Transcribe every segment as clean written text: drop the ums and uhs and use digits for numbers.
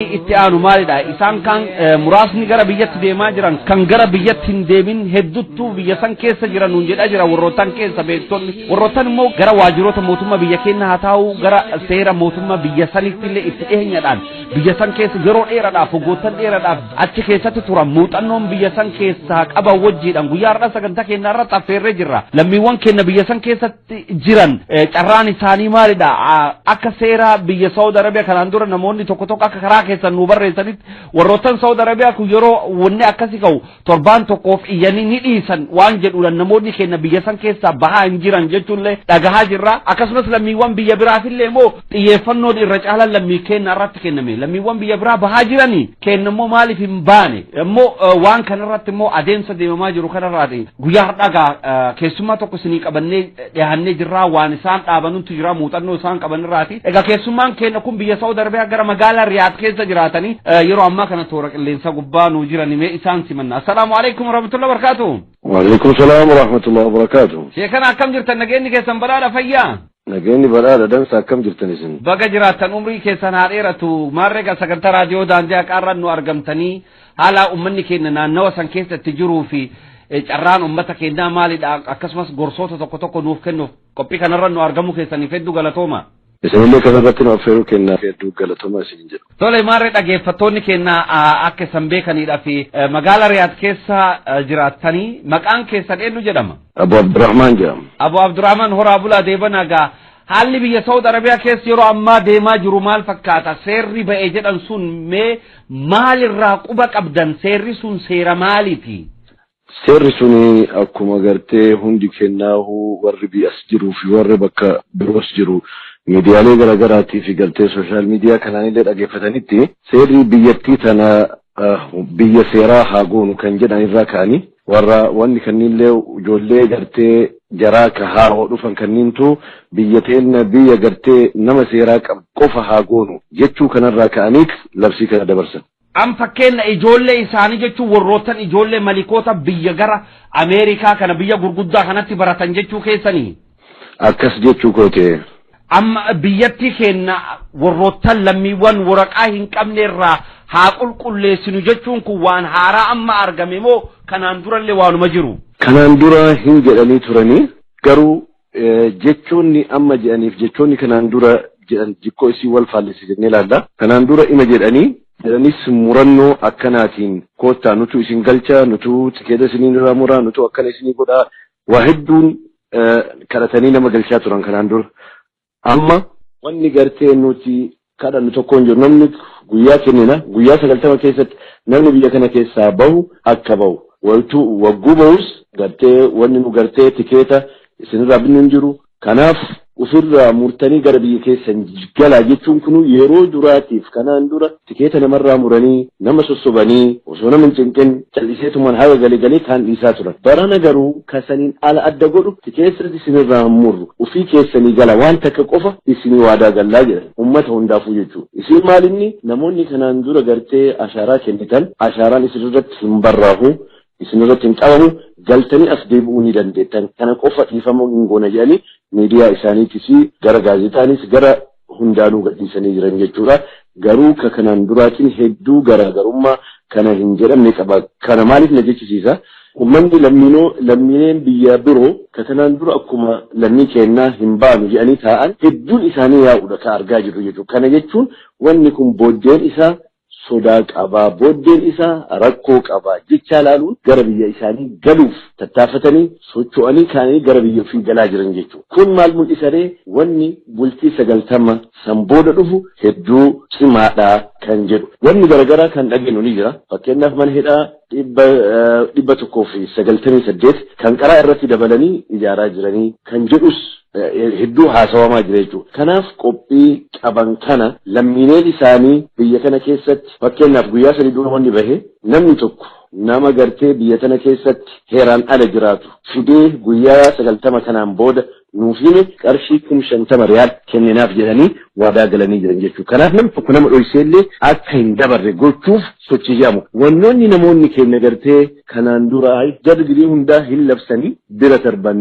Itti aanu maalidha? Isaan kan muraasni gara biyyatti deemaa jiran, kan gara biyyatti hin deemin hedduttuu biyya san keessa jiran nuun jedhaa jira warroottan keessa beektonni. Warroottan immoo gara waajjiroota mootummaa biyya keenya haa ta'u, gara seera mootummaa biyya sanitti illee itti dhiyeenyadhaan biyya san keessa yeroo dheeraadhaaf, waggoottan dheeraadhaaf achi keessatti turan, muuxannoon biyya san keessaa qaban wajjiidhaan guyyaa har'aa sagantaa keenya irratti affeerree jirra. Lammiiwwan keenya biyya san keessatti jiran carraan isaanii maalidha? Akka seera biyya Saawud Arabiyaa kanaan dura namoonni tokko tokko akka karaa keessan nu barreessanitti, warroottan Saawud Arabiyaa kun yeroo wanni akkasii ka'u torbaan tokkoof iyyanii ni dhiisan waan jedhuudhaan namoonni keenya biyya san keessaa bahaa hin jiran jechuunillee dhagahaa jirra. Akkasumas lammiiwwan biyya biraafillee immoo xiyyeeffannoon irra caalaan lammii keenya irratti kenname. Lammiiwwan biyya biraa bahaa jiranii, keenya immoo maaliif hin baane? Immoo waan kanarratti immoo adeemsa deemamaa jiru kanarraati guyyaa har'aa keessummaa tokko isinii qabannee dhiyaannee jirraa, waan isaan dhaabantu jira muuxannoo isaan qaban irraati. Egaa keessummaan keenya kun biyya Saawud Arabiyaa gara magaalaa Riyaad keessa jiraatanii yeroo ammaa kana toora qilleensa gubbaa nuu jiran, mee isaan simanna. Assalaamu alaikum warahmatullahi wabarakatuh. Waalaikum salaam warahmatullahi wabarakatuh. Sheekana, akkam jirtan? Nageenyi keessan badhaadha, fayyaa? Nageenyi badhaadha, dansa. Akkam jirtan isin? Baga jiraattan, umrii keessan haa dheeratu. Maarree sagantaa raadiyoo Daandii Haqaarraan nu argamtanii haala uummanni keenya naannawa san keessatti jiruu fi carraan uummata keenyaa maalidha, akkasumas gorsoota tokko tokko nuuf kennuuf qophii kanarra nu argamuu keessaniif hedduu galatooma. Isinillee kanarratti nu affeeruu kennaa hedduu galatooma isin jedhu. Tole, maarree dhaggeeffattoonni keenya akka isan beekaniidha fi magaalaa Riyaad keessa jiraattanii, maqaan keessan eenyu jedhama? Abu Abdurrahmaan jedhama. Abu Abdurrahmaan, horaa bulaa deebanaa. Gaa haalli biyya Saawud Arabiyaa keessa yeroo ammaa deemaa jiru maal fakkaata? Seerri ba'e jedhan sun mee maalirraa quba qabdan? Seerri sun seera maaliiti? Seerri suni akkuma gartee hundi kennaahu warri biyya as jiruu fi warri bakka biroos jiru miidiyaalee garaagaraatii fi gartee social media kanaanillee dhaggeeffatanitti, seerri biyyattii tana biyya seeraa haa goonu kan jedhan irraa ka'anii, warra wanni kanniinillee ijoollee gartee jaraa ka haaroo dhufan kanniintu biyya teenna biyya gartee nama seeraa qabu qofa haa goonu jechuu kanarraa ka'aniit labsii kana dabarsan. An fakkeenya ijoollee isaanii jechuun warroottan ijoollee malikoota biyya gara Ameerikaa kana, biyya gurguddaa kanatti baratan jechuu keessanii. Akkas jechuu koote. Amma biyyatti keenya warroottan lammiiwwan waraqaa hin qabne irraa haa qulqulleessinu jechuun kun waan haaraa amma argame moo kanaan durallee waanuma jiru? Kanaan dura hin jedhanii turanii, garuu jechoonni amma jedhaniif jechoonni kanaan dura jedhan jikkoo isii wal faallise jennee ilaalla. Kanaan dura ima jedhanii jedhanis murannoo akkanaatiin koottaa, nutu isin galcha, nutu tikeeta isinii irraa muraa, nutu akkana isinii godhaa, waa hedduun kadhatanii nama galchaa turan kanaan dura. Amma wanni gartee nuti kadhannu tokko hin jiru. Namni guyyaa kennina, guyyaa 90 keessatti namni biyya kana keessaa bahu akka bahu. Waytuu wagguu bahus gartee wanni nu gartee tikeeta isinirraa binnu hin jiru. Kanaaf ofirraa murtanii gara biyya keessan galaa jechuun kun yeroo duraatiif. Kanaan dura tikeeta namarraa muranii nama sossobanii osoo nama hin cinqin calliseetumaan haga galee galee kaan dhiisaa turan. Barana garuu kasaniin ala adda godhu, tikeeta isinirraa hin murru, ofii keessanii gala, waan takka qofa isinii waadaa gallaa jedhan ummata hundaafuu jechuudha. Isin maalinni namoonni kanaan dura gartee ashaaraa kennitan, ashaaraan isinirratti hin barraahu, isinirratti hin qabamu, galtanii as deebi'uu ni dandeettan, kana qofa dhiifamuu hin goona jedhanii miidiyaa isaaniitis gara gaazexaanis gara hundaanuu gadhiisanii jiran jechuudha. Garuu ka kanaan duraatiin hedduu garaagarummaa kana hin jedhamne qaba. Kana maaliif na jechisiisa? Uummanni lammiinoo, lammiileen biyya biroo ka kanaan dura akkuma lammii kennaa hin baanu jedhanii taa'an hedduun isaanii yaa'uudha ka argaa jirru jechuudha. Kana jechuun wanni kun booddeen isaa sodaa qabaa, booddeen isaa rakkoo qabaa jechaa laaluun gara biyya isaanii galuuf tattaafatanii socho'anii kaanii gara biyya ofii galaa jiran jechuudha. Kun maal mul'isaree? Wanni bultii 90 san booda dhufu hedduu cimaadha kan jedhu. Wanni garaagaraa kan dhageenyu ni jira. Fakkeenyaaf mana hidhaa 198 kan qaraa irratti dabalanii ijaaraa jiranii kan jedhus hedduu haasawamaa jira jechuudha. Kanaaf qophii qaban kana lammiileen isaanii biyya kana keessatti, fakkeenyaaf guyyaa 3 dura wanni bahe, namni tokko nama gartee biyya kana keessatti heeraan ala jiraatu fidee guyyaa 90 kanaan booda nuuf hime qarshii 50,000 riyaal kenninaaf jedhanii waadaa galanii jiran jechuudha. Kanaaf namni tokko nama dhoysee illee akka hin dabarre gochuuf sochii jedhamu. Wannoonni namoonni keenya gartee kanaan dura jarri girii hundaa hin labsanii bira darban,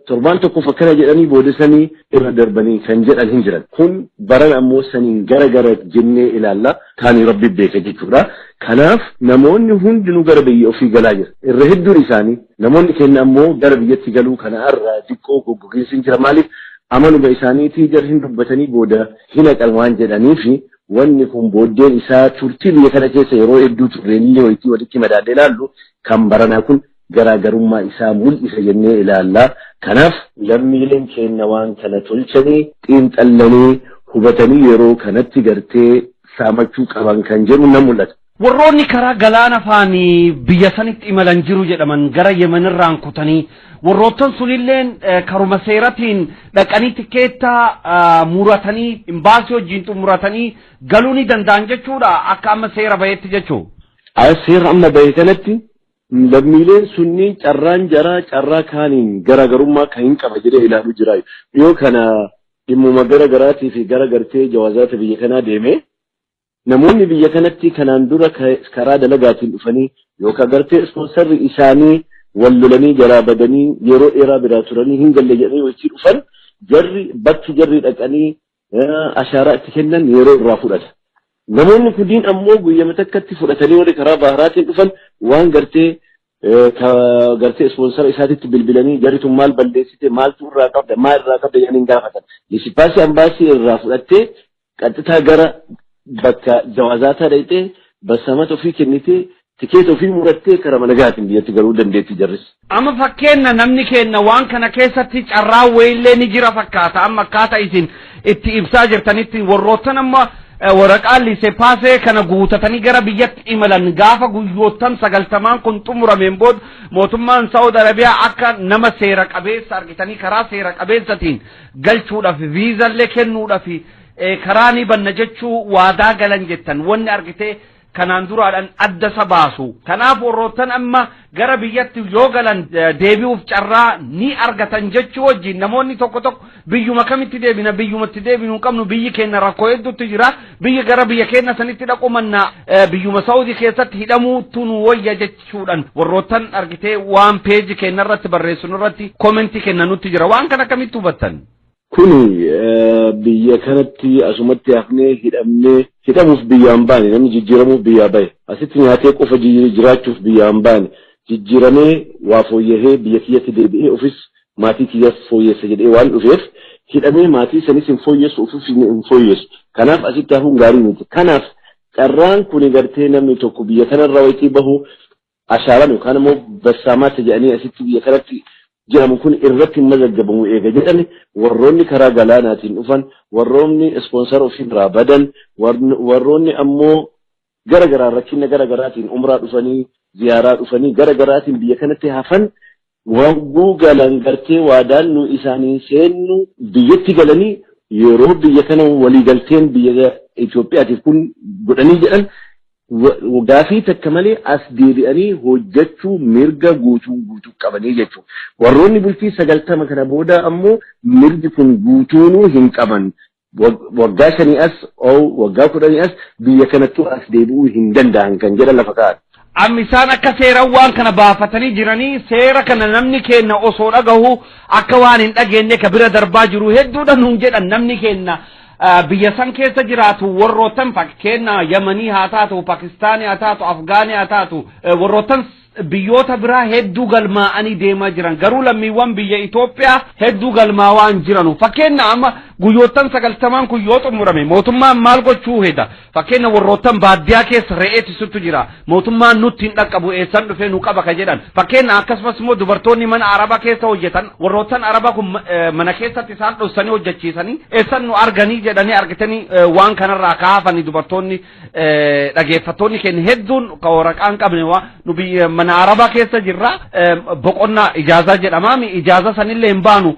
torbaan tokkoof akkana jedhanii boodasanii irra darbanii kan jedhan hin jiran. Kun baran ammoo saniin gara gara jennee ilaalla. Kaanii rabbi beeka jechuudha. Kanaaf namoonni hundinuu gara biyya ofii galaa jira. Irra hedduun isaanii namoonni keenya ammoo gara biyyatti galuu kana irraa xiqqoo goggogiinsi jira. Maaliif amanuma isaaniitii jarri hin dubbatanii booda hin haqan waan jedhaniifi wanni kun booddeen isaa turtii biyya kana keessa yeroo hedduu turreenillee wayitii walitti madaallee ilaallu kan baranaa kun garaagarummaa isaa mul'isa jennee ilaalla. Kanaaf lammiileen keenya waan kana tolchanii xiinxallanii hubatanii yeroo kanatti gartee saamachuu qaban kan jedhu na mul'ata. Warroonni karaa galaana faanii biyya sanitti imalan jiru jedhaman gara Yemenirraan kutanii warroottan sunilleen karuma seeratiin dhaqanii tikeetta muratanii imbaasii wajjin xumuratanii galuu ni danda'an jechuudha akka amma seera bahetti jechuu. Seera amma bahe kanatti lammiileen sunniin carraan jaraa carraa kaaniin garaagarummaa kan hin qaba jedhee ilaaluu jira. Yoo kana dhimmuma gara garaatii fi gara gartee jawaazaata biyya kanaa deemee namoonni biyya kanatti kanaan dura karaa dalagaatiin dhufanii yookaan gartee ispoonsarri isaanii wal lolanii jaraa badanii yeroo dheeraa biraa turanii hin galle jedhanii wajjin dhufan jarri bakki jarri dhaqanii ashaaraa itti kennan yeroo irraa fudhata. Namoonni kunniin ammoo guyyama takkatti fudhatanii warri karaa baharaatiin dhufan waan gartee gartee ispoonsara isaatitti bilbilanii jarri tun maal balleessite maaltu irraa qabda maal irraa qabda jedhanii gaafatan. Lisipaasii ambaasii irraa fudhattee qaxxitaa gara bakka jawazaataa dhaqxee bassamata ofii kennitee tikeeta ofii murattee karaa nagaatiin biyyatti galuu dandeetti jarris. Amma fakkeenya namni kenna waan kana keessatti carraa wayiillee ni jira fakkaata amma akkaataa isin itti ibsaa jirtanitti warroottan amma waraqaa lisepaasee kana guutatanii gara biyyatti imalan gaafa guyyoottan 90 kun xumurameen booda mootummaan Saawud Arabiyaa akka nama seera qabeessa argitanii karaa seera qabeessatiin galchuudhaaf viizallee kennuudhaaf karaa ni banna jechuu waadaa galan jettan wanni argitee kanaan duraadhaan adda isa baasu. Kanaaf warroottan amma gara biyyatti yoo galan deebi'uuf carraa ni argatan jechuu wajjin namoonni tokko tokko biyyuma kamitti deebina biyyumatti deebinu hin qabnu biyyi keenya rakkoo hedduutti jira biyya gara biyya keenya sanitti dhaqu mannaa biyyuma Saawudii keessatti hidhamuutu nu wayya jechuudhaan warroottan argitee waan peeji keenya irratti barreessinu irratti komentii kenna nutti jira waan kana akkamitti hubattan? Kuni biyya kanatti asumatti hafnee hidhamnee hidhamuuf biyyaan baane namni jijjiiramuuf biyyaa bahe asitti nyaatee qofa jiraachuuf biyyaan baane jijjiiramee waa fooyyahee biyya kiyyatti deebi'ee ofis maatii kiyyaaf fooyyessa jedhee waan dhufeef hidhamee maatii sanis hin fooyyessu ofis hin fooyyessu. Kanaaf asitti hafuun gaarii miti. Kanaaf carraan kuni gartee namni tokko biyya kanarraa wayitii bahu ashaaraan yookaan immoo bassaamaatti jedhanii asitti biyya kanatti jedhamu kun irratti hin mazaggabamu eega jedhame warroonni karaa galaanaatiin dhufan warroonni ispoonsara ofiirraa badan warroonni ammoo gara garaa rakkina gara garaatiin umraa dhufanii ziyaaraa dhufanii gara garaatiin biyya kanatti hafan wagguu galan gartee waadaan nu isaanii seennu biyyatti galanii yeroo biyya kana waliigalteen biyya Itoophiyaatiif kun godhanii jedhan gaafii takka malee as deebi'anii hojjechuu mirga guutuu guutuu qabanii jechuudha. Warroonni bultii 90 kana booda ammoo mirgi kun guutuunuu hin qaban. Waggaa 5 as waggaa 10 as biyya kanattuu as deebi'uu hin danda'an kan jedhan lafa kaa'an. Amma isaan akka seeran waan kana baafatanii jiranii seera kana namni kenna osoo dhagahu akka waan hin dhageenye ka bira darbaa jiru hedduudha nuun jedhan namni kenna. Biyya san keessa jiraatu warroottan fakkeenya Yamanii haa taatu, Pakistaanii haa taatu, Afgaanii haa taatu, warroottan biyyoota biraa hedduu galmaa'anii deemaa jiran garuu lammiiwwan biyya Itoophiyaa hedduu galmaa'aa hin jiranu. Fakkeenya amma guyyoottan 90 kun yoo xumurame mootummaan maal gochuu heda? Fakkeenya warroottan baadiyyaa keessa re'ee tisuttu jira. Mootummaan nutti hin dhaqqabu eessan dhufee nu qaba ka jedhan. Fakkeenya akkasumas immoo dubartoonni mana Arabaa keessa hojjetan warroottan Arabaa kun mana keessatti isaan dhoksanii hojjechiisanii eessan nu arganii jedhanii argitanii waan kanarraa kaafanii dubartoonni dhageeffattoonni keenya hedduun ka waraqaa hin qabne waa nu biyya mana Arabaa keessa jirra boqonnaa ijaazaa jedhamaami ijaaza sanillee hin baanu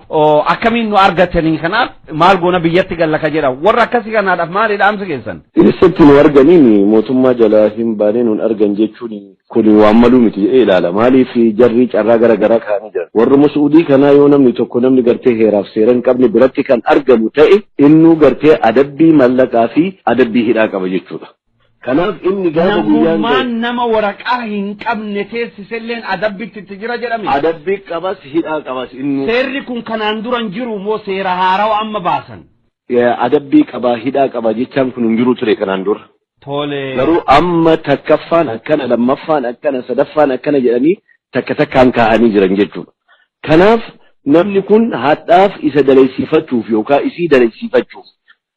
akkamiin nu argatanii kanaaf maal goona biyyatti galla ka jedhamu warra akkasii kanaadhaaf maali dhaamsi keessan? Eessatti nu arganiin mootummaa jalaa hin baanee nuun argan jechuun kun waan maluu miti jedhee ilaala. Maaliif jarri carraa gara garaa kaa'anii jiran? Warri Suudii kanaa yoo namni tokko namni gartee heeraaf seera hin qabne biratti kan argamu ta'e innuu gartee adabbii mallaqaa fi adabbii hidhaa qaba jechuudha. Kanaaf inni gaafa guyyaan Namummaan nama waraqaa hin qabne teessiselleen adabbitti itti jira jedhame. Adabbii qabas hidhaa qabas inni. Seerri kun kanaan dura hin jiru moo seera haarawaa amma baasan? Adabbii qabaa hidhaa qaba jechaan kun hin jiru ture kanaan dura. Tole. Garuu amma takkaffaan akkana, lammaffaan akkana, sadaffaan akkana jedhanii takka takkaan kaa'anii jiran jechuudha. Kanaaf namni kun hadhaaf isa dalaysiifachuuf yookaan isii dalaysiifachuuf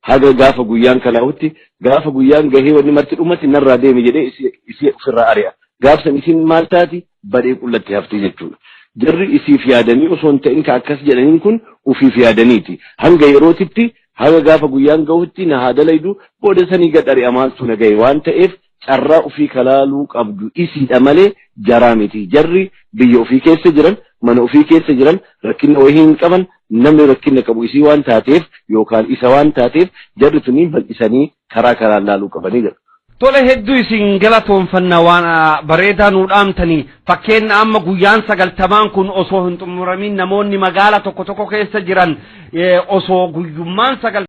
haga gaafa guyyaan kalaa'utti, gaafa guyyaan gahee wanni marti dhumatti narraa deeme jedhee isii ofirraa ari'a. Gaafsan isiin maal taati? Badhee qullatti hafti jechuudha. Jarri isiif yaadanii osoo hin ta'in ka akkas jedhaniin kun ufiif yaadaniiti. Hanga yerootitti, haga gaafa guyyaan gahutti na haa dalaydu, booda sanii gad ari'a, maaltu na gahe waan ta'eef carraa ofii kalaaluu qabdu isiidha malee jaraa miti. Jarri biyya ofii keessa jiran, mana ofii keessa jiran, rakkina wayii hin qaban. Namni rakkina qabu isii waan taateef yookaan isa waan taateef jarri tuni bal'isanii karaa karaan laaluu qabanii jedha. Tole, hedduu isin galatoonfanna, waan bareedaa nuu dhaamtanii. Fakkeenya amma guyyaan 90n kun osoo hin xumuramin namoonni magaala tokko tokko keessa jiran osoo guyyummaan sagal